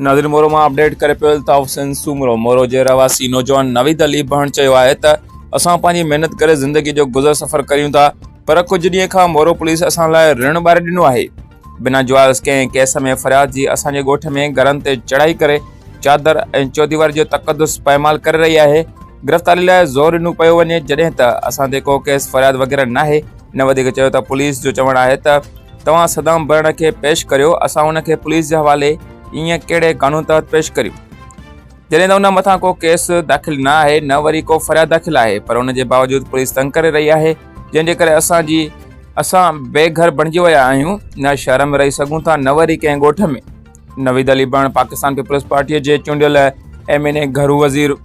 ناظرين مورو مان اپڊيٽ ڪري پيو الطاف حسين سومرو مورو جي رهواسي نوجوان نويد علي بهڻ چيو آهي ته اسان پنهنجي محنت ڪري زندگي جو گذر سفر ڪريون ٿا پر ڪجهه ڏينهن کان مورو پوليس اسان لاء رڻ ٻاري ڏنو آهي بنا جواز ڪنهن ڪيس ۾ فرياد جي اسان جي ڳوٺ ۾ گهرن تي چڙهائي ڪري چادر ۽ چوديواري جو تقدس پائمال ڪري رهي آهي گرفتاري لاء زور ڏنو پيو وڃي جڏهن ته اسان تي ڪو ڪيس فرياد وغيره ناهي هن وڌيڪ چيو ته پوليس جو چوڻ آهي ته توهان صدام برڻ کي پيش ڪريو، اسان ان کي پوليس جي حوالي ائين ڪهڙي قانون تحت پيش ڪريون؟ جڏهن ته ان مٿان ڪو ڪيس داخل نه آهي نه وري ڪو فرياد داخل آهي پر ان جي باوجود پوليس تنگ ڪري رهي آهي جنهن جي ڪري اسان جي اسان بي گهر بڻجي ويا آهيون نه شهر ۾ رهي سگهون ٿا نه وري ڪنهن ڳوٺ ۾. نويد علي بڻ پاڪستان پيپلز پارٽي جي چونڊيل ايم اين اي گهرو وزير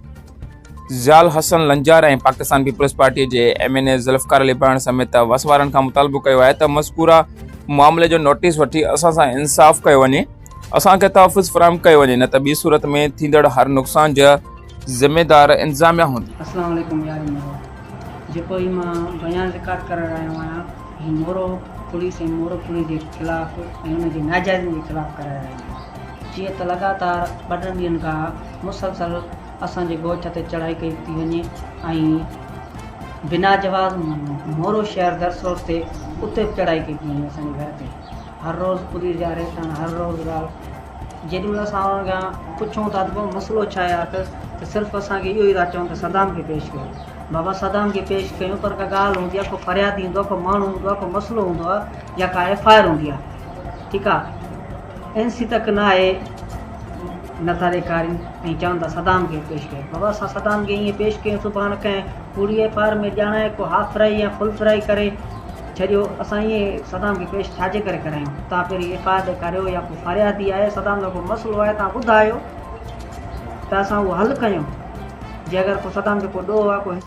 ضياء الحسن لنجار ۽ پاڪستان پيپلز پارٽي جي M N A Zulfiqar Ali Behan سميت وس وارن کان مطالبو ڪيو آهي ته مذڪوره معاملي جو نوٽيس وٺي اسان سان انصاف ڪيو وڃي اسان کي تحفظ فراهم ڪيو وڃي نه ته ٻي صورت ۾ ٿيندڙ هر نقصان جا ذميدار انتظاميا هوندي. اسلام عليڪم ياري مورو جيڪو هي مان بيان رڪارڊ ڪرائي رهيو آهيان هي مورو پوليس ۽ مورو پوليس جي خلاف ۽ ان جي ناجائزين جي خلاف ڪرائي رهيو آهيان جيئن ته لڳاتار ٻه ٽن ڏينهن کان مسلسل اسان جي ڳوٺ تي چڙهائي ڪئي ٿي وڃي ۽ بنا جواز مورو شهر درس روڊ تي اتي به چڙهائي ڪئي ٿي وڃي اسان جي گهر تي هر روز پوليس جا ريٽ هر روز ڳالهه جيڏي مهل اسان انهن کان پڇون ٿا ته مسئلو ڇا آهي آخر ته صرف اسان کي اهو ئي ٿا چون ته صدام کي پيش ڪيو بابا صدام کي پيش ڪيون پر ڪا ڳالهه هوندي آهي ڪو فريادي هوندو آهي ڪو ماڻهو هوندو آهي ڪو مسئلو هوندو آهي يا ڪا ايف I R هوندي آهي ٺيڪ آهي اين سي تڪ نه آهي نٿا ڏيکارين ۽ چون ٿا صدام کي پيش ڪيو. بابا اسان صدام کي ائين پيش ڪيون سڀاڻ ڪنهن ڪوڙي ايف I R ۾ ڄاڻائي ڪو هاف فرائي يا فل فرائي ڪري ڇڏيو اسان ائين صدام کي پيش ڇاجي ڪري ڪرايون توهان پهرين ايف I R ڏيکاريو يا ڪو فريادي آهي صدام جو ڪو مسئلو آهي توهان ٻڌايو ته اسان اهو حل ڪيون جي اگر ڪو صدام جو ڪو ڏوهه آهي ڪو.